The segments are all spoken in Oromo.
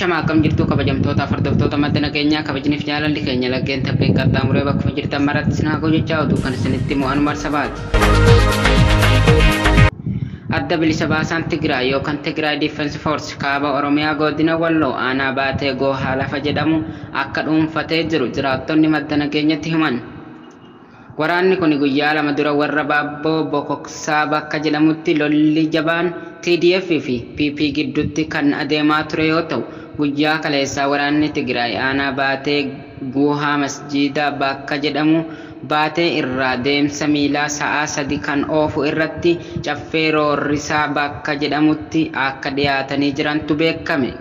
Ashama akkam jirtuu kabajamtootaaf hordoftoota madda nageenyaa kabajniif jaalalli keenya laggeen tabbeen qaxxaamuree bakkuma jirtan maratti isin haa ga'u jechaa oduu kan isinitti himu Anwar Sabaati. Adda Bilisa Baasaan Tigraay yookan Tigray Defense Force Kaaba Oromiyaa Godina Walloo Aanaa Baatee Goohaa lafa jedhamu akka dhuunfatee jiru jiraattonni madda nageenyatti himan. Waraanni kuni guyyaa 2 dura warra Baabboo Bokoksaa bakka jedhamutti lolli jabaan TDF fi PP gidduutti kan adeemaa ture yoo ta'u, guyyaa kaleessaa waraanni Tigraay aanaa Baatee Guuhaa Masjiida bakka jedhamu Baatee irraa deemsa miilaa sa'aa 3 kan oofu irratti Caffee Roorrisaa bakka jedhamutti akka dhiyaatanii jirantu beekkame.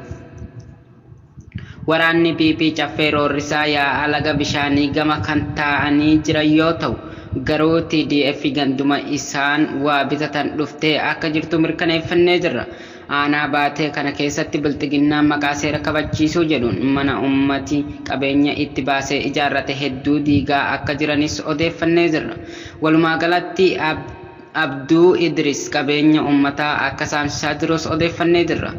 Waraanni PP Caffee Roorrisaa yaa'a laga bishaanii gama kan taa'anii jiran yoo ta'u, garuu TDF ganduma isaan waa bitatan dhuftee akka jirtu mirkaneeffannee jirra. Aanaa Baatee kana keessatti Bilxiginnaan maqaa seera kabachiisuu jedhuun mana ummati qabeenya itti baasee ijaarrate hedduu diigaa akka jiranis odeeffannee jirra. Walumaa galatti Abduu Idris qabeenya ummataa akka saamsisaa jirus odeeffannee jirra.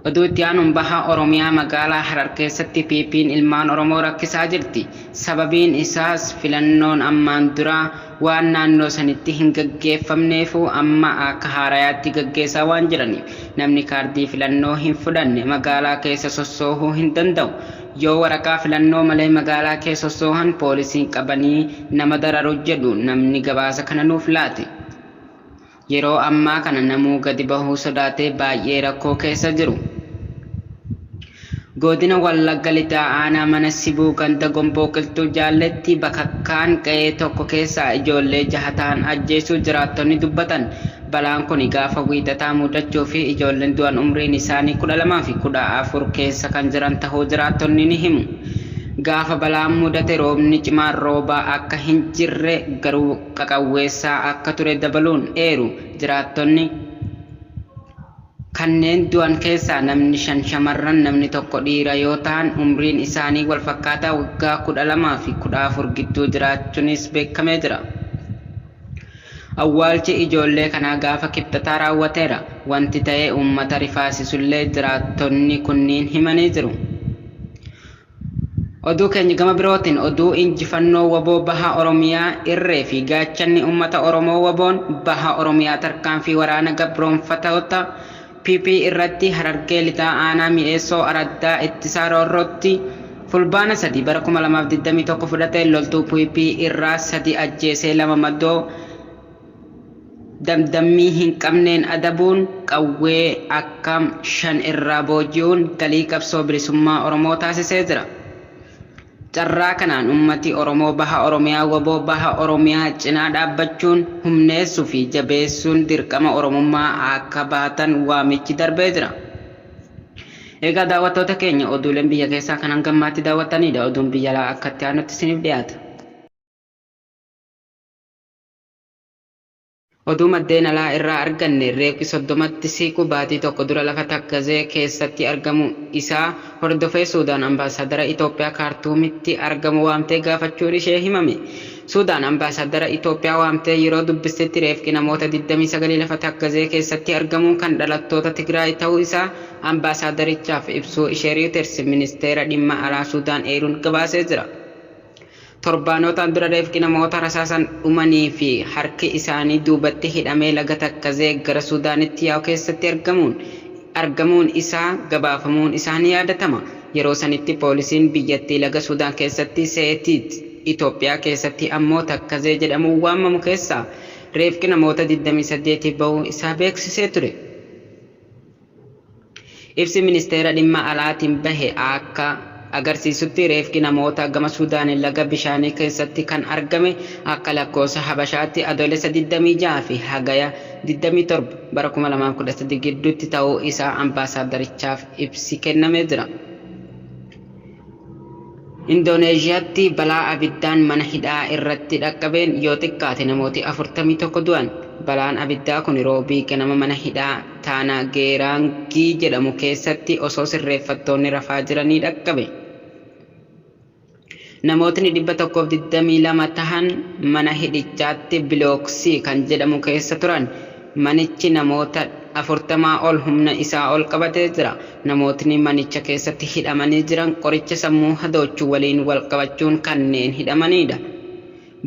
Oduu itti aanuun Baha Oromiyaa magaalaa Harar keessatti PPn ilmaan Oromoo rakkisaa jirti. Sababiin isaas filannoon ammaan duraa waan naannoo sanitti hin gaggeeffamneefuu amma akka haarayaatti gaggeessaa waan jiraniif namni kaardii filannoo hin fudhanne magaalaa keessa sossoohuu hin danda'u. Yoo waraqaa filannoo malee magaalaa keessa sossoohan poolisiin qabanii nama dararu jedhu namni gabaasa kana nuuf laate. Yeroo ammaa kana namuu gadi bahuu sodaatee baay'ee rakkoo keessa jiru. Godina Wallagga Lixaa Aanaa Mana Sibuu Ganda Gomboo Qilxuu Jaalleetti bakakkaan qe'ee tokko keessaa ijoollee jaha tahan ajjeesuu jiraattonni dubbatan. Balaan kuni gaafa Wiixataa mudachuu fi ijoolleen du'an umriin isaanii 12 fi 14 keessa kan jiran tahuu jiraattonni ni himu. Gaafa balaan mudate roobni cimaan roobaa akka hin jirre garuu qaqawweessaa akka ture dabaluun eeru jiraattonni. Kanneen du'an keessaa namni 5 shamarran namni 1 dhiira yoo tahan umriin isaanii walfakkaataa waggaa 12 fi 14 gidduu jiraachunis beekamee jira. Awwaalchi ijoollee kanaa gaafa Kibxataa raawwateera. Wanti ta'e uummata rifaasisullee jiraattonni kunniin himanii jiru. Oduu keenya gama birootiin oduu injifannoo wbo Baha Oromiyaa Irree fi gaachanni uummata Oromoo WBOn Baha Oromiyaa tarkaanfii waraana gabroomfatoota PP irratti Harargee Lixaa Aanaa Mi'eessoo Araddaa Ittisaa Roorrootti Fulbaana 3 bara 2021 fudhateen loltuu PP irraa 3 ajjeesee 2 madoo damdammii hin qabneen adabuun qawwee akm 5 irraa booji'uun galii qabsoo bilisummaa Oromoo taasisee jira. Carraa kanaan ummati Oromoo Baha Oromiyaa wbo Baha Oromiyaa cinaa dhaabbachuun humneessuu fi jabeessuun dirqama Oromummaa akka bahatan waamichi darbee jira. Egaa daawwattoota keenya oduuleen biyya keessaa kan hanga ammaatti daawwattaniidha. Oduun biyya alaa akka itti aanutti isiniif dhiyaata. Oduu maddeen alaa irraa arganne reeffi 30tti siqu baatii tokko dura lafa Takkazee keessatti argamu isaa hordofee Suudaan Ambaasaadara Itoophiyaa Kaartuumitti argamu waamtee gaafachuun ishee himame. Suudaan Ambaasaadara Itoophiyaa waamtee yeroo dubbistetti reefki namoota 29 lafa Takkazee keessatti argamuun kan dhalattoota Tigraay ta'uu isaa Ambaasaadarichaaf ibsuu ishee Reuters Ministeera Dhimma Alaa Suudaan eeruun gabaasee jira. Torbaanotaan dura reefki namoota rasaasan dhumanii fi harki isaanii duubatti hidhamee laga Takkazee gara Suudaanitti yaa'u keessatti argamuun argamuun isaa gabaafamuun isaa ni yaadatama. Yeroo sanitti poolisiin biyyattii laga Suudaan keessatti Seetiit, Itoophiyaa keessatti ammoo Takkazee jedhamuun waamamu keessaa reefki namoota 28 bahuu isaa beeksisee ture. Ibsi Ministeera Dhimma Alaatiin bahe akka agarsiisutti reefki namoota gama Suudaaniin laga bishaanii keessatti kan argame akka lakkoofsa Habashaatti Adoolessa 26 fi Hagaya 27 bara 2013 gidduutti ta'uu isaa Ambaasaaddarichaaf ibsi kennamee jira. Indooneezhiyaatti balaa abiddaan mana hidhaa irratti dhaqqabeen yoo xiqqaate namooti 41 du'an. Balaan abiddaa kuni Roobii ganama mana hidhaa Taanaageeraangii jedhamu keessatti osoo sirreeffattoonni rafaa jiranii dhaqqabe. Namootni 122 tahan mana hidhichaatti Bilook C kan jedhamu keessa turan. Manichi namoota 40 ol humna isaa ol qabatee jira. Namootni manicha keessatti hidhamanii jiran qoricha sammuu hadoochuu waliin wal qabachuun kanneen hidhamanidha.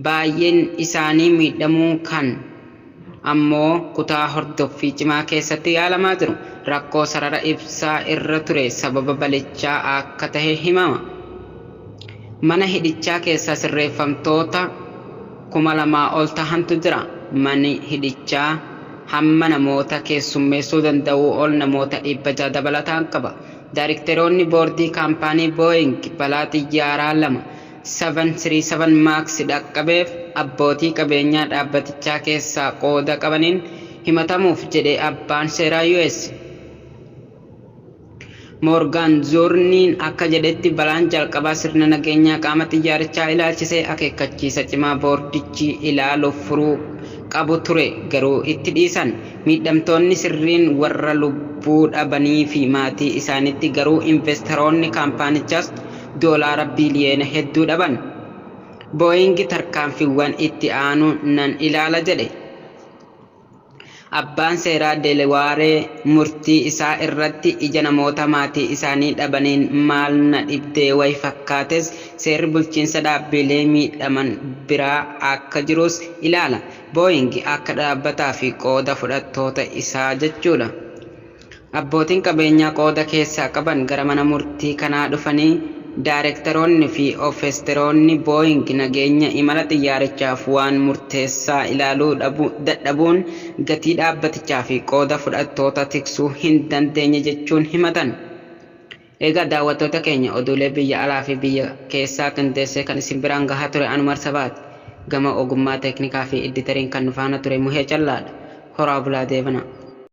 Baay'een isaanii miidhamuu kan ammoo kutaa hordoffii cimaa keessatti yaalamaa jiru. Rakkoo sarara ibsaa irra ture sababa balichaa akka tahe himama. Mana hidhichaa keessa sirreeffamtoota 2000 ol tahantu jira. Manni hidhichaa hamma namoota keessummeessuu danda'uu ol namoota 600 dabalataan qaba. Daarikteroonni boordii kaampaanii Booying balaa xiyyaaraa 2 737 Max dhaqqabeef abbootii qabeenyaa dhaabbatichaa keessaa qooda qabaniin himatamuuf jedhe abbaan seeraa US. Moorgaan Zuurniin akka jedhetti balaan jalqabaa sirna nageenyaa qaama xiyyaarichaa ilaalchisee akeekkachiisa cimaa boordichi ilaaluuf furuu qabu ture garuu itti dhiisan. Miidhamtoonni sirriin warra lubbuu dhabanii fi maatii isaanitti garuu investaroonni kaampaanichaas doolaara biiliyoona hedduu dhaban. Booyingi tarkaanfiiwwan itti aanu nan ilaala jedhe. Abbaan seeraa Delewaaree murtii isaa irratti ija namoota maatii isaanii dhabaniin maal na dhibdee wayi fakkaates seerri bulchiinsa dhaabbilee miidhaman biraa akka jirus ilaala. Booying akka dhaabbataa fi qooda fudhattoota isaa jechuudha. Abbootiin qabeenyaa qooda keessaa qaban gara mana murtii kanaa dhufanii daarektaroonni fi ofeesteroonni Booying nageenya imala xiyyaarichaaf waan murteessaa ilaaluu dadhabuun gatii dhaabbatichaa fi qooda fudhattoota tiksuu hin dandeenye jechuun himatan. Egaa daawwattoota keenya oduulee biyya alaa fi biyya keessaa qindeessee kan isin biraan gahaa ture Anwar Sabaati. Gama ogummaa teeknikaa fi editariin kan nu faana ture Muhee Callaadha. Horaa bulaa deebana.